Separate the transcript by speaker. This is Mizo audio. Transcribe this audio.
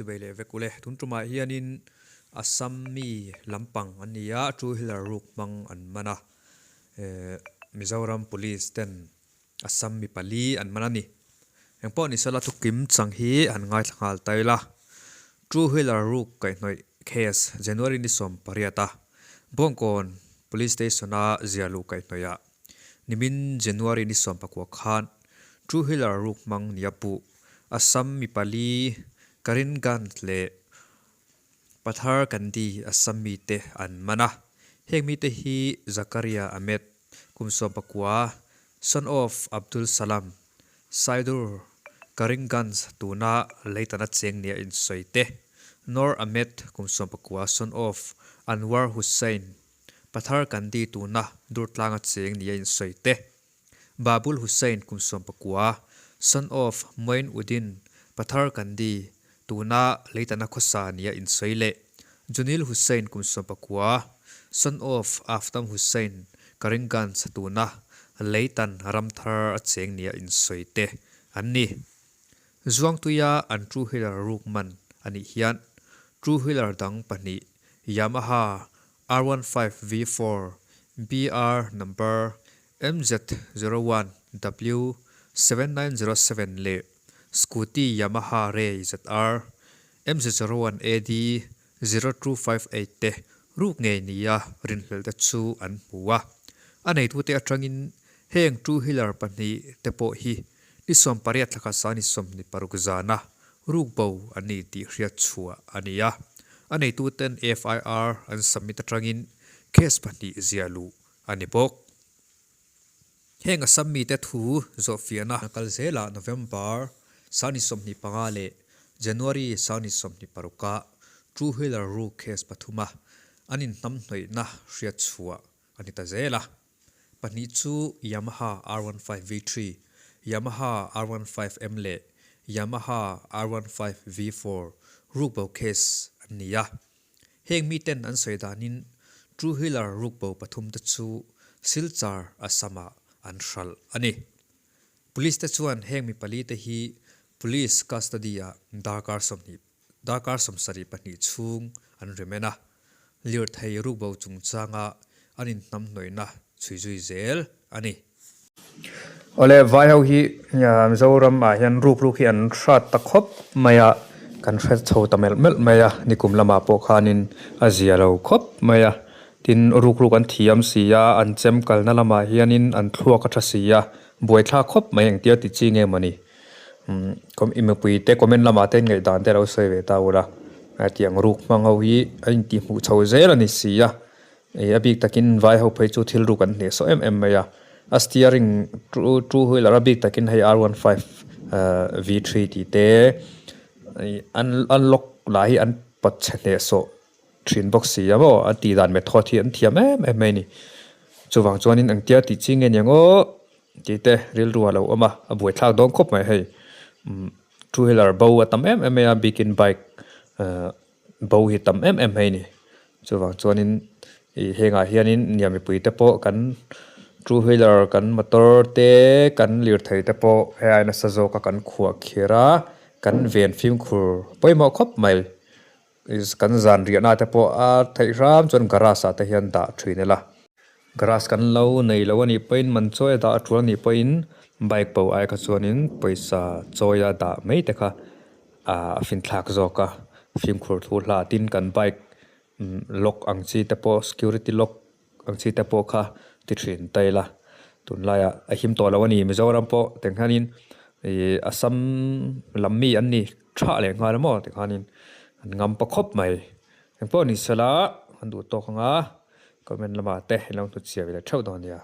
Speaker 1: Chibai leh vek ule. Tun tumah hianin Assam mi lampang an ni a, two wheeler ruk hmang an man a. Mizoram Police ten Assam mi pali an man a ni. Engpawh ni sela thukim chang hi an ngaithla nghal ta ila. Two wheeler ruk kaihhnawih case January ni 18 a Bawngkawn Police Station a ziahluh kaihhnawih ah Nimin January ni 19 khan two wheeler ruk hmang nia puh Assam mi pali Karimganj leh Pathar Kandi Assam mite an man a. Heng mite hi Zakaria Ahmed, kum 19, son of Abdul Salam, Saidur, Karimganj tuna Leitana cheng nia insawi te, Noor Ahmed, kum 19, son of Anwar Hussain, Pathar Kandi tuna Durtlanga cheng nia insawi te, Babul Hussain kum 19, son of Moin Uddin, Pathar Kandi tuna Leitana khawsa nia insawi leh Junil Hussain kum 19, son of Aftam Hussain, Karimganj tuna Leitan Ramthar a cheng nia insawi te an ni. Zuangtuia an two wheeler ruk man a nih hian two wheeler dang pahnih Yamaha R15 V4 BR number MZ01 W7907 leh Scooty Yamaha Ray ZR MZ01 AD0258 te ruk ngei nia rinhlelh te chu an hmu a. A neitute atangin heng two wheeler pahnih te pawh hi ni 18 thlakhat sa ni 26 zana ruk bo an ni tih hriat chhuah a ni a. A neituten FIR an submit atangin case pahnih ziah luh a ni bawk. Heng Assam mite thu zawhfiahna kal zelah November sangni 25 leh January sangni 26 ah two wheeler ruk case pathuma an inhnamhnawihna hriat chhuah a ni ta zel a. Pahnih chu Yamaha R15 V3, Yamaha R15M leh Yamaha R15 V4 ruk bo case an ni a. Heng miten an sawi danin two wheeler ruk bo pathum te chu Silchar, Assam-ah an hralh a ni. Police te chuan heng mi pali te hi Police custody-ah darkar 20 darkar 72 chhung an rem en a, lirthei ruk bo chungchanga an inhnamhnawihna chhui zui zel a ni.
Speaker 2: Awle, vai ho hi Mizoram ah hian ruk ruk hi an hrat ta khawp mai a, kan hre chho ta melh melh mai a, nikum lamah pawh khanin a zia lo khawp mai a, tin ruk ruk an thiam si a, an chem kalna lamah hianin an thluak a tha si a, buaithlak khawp mai engtia ti chi nge mawni. I mipui te comment lamah te ngaihdan te lo sawi ve ta ula, hetiang ruk hmang ho hi a intihhmuh chho zel a ni si a. Ih a bik takin vai ho phei chu thil ruk an hneh sawh em em mai a, a steering two wheeler a bik takin hei R one five V three tih te ih an unlock lah hi an pawt chhe hneh sawh thin bawk si a maw an tih dan method hi an thiam em em mai a ni. Chuvang chuanin engtia tih chi nge niang aw tih te rilru a lo awm a, a buaithlak dawn khawp mai hei two wheeler bo a tam em em mai a bikin bike Bo hi tam em em mai a ni. Chuvang chuanin ih hengah hianin nia mipui te pawh kan two wheeler kan motor te kan lirthei te pawh hei ai nasa zawka kan khuah khir a, kan ven fimkhur pawimawh khawp mai. Kan zan riahna te pawh a theih hram chuan garage ah te hian dah thin ila. Garage kan lo nei lo a nih pawhin man chawi a dah a tul a nih pawhin bike bo ai kha chuanin pawisa chawi a dah mai te kha a finthlak zawk a, fimkhur thu hla tin kan bike lock ang chi te pawh security lock ang chi te pawh kha ti thin ta ila tunlaiah a him tawh lo a ni Mizoram pawh tiang hianin ih Assam lam mi an ni tha leh nghal maw tikhanin an ngam pa khawp mai engpawh ni sela an duh tawk ang a comment lamah te in lo hnutchhiah ve leh theuh dawn nia.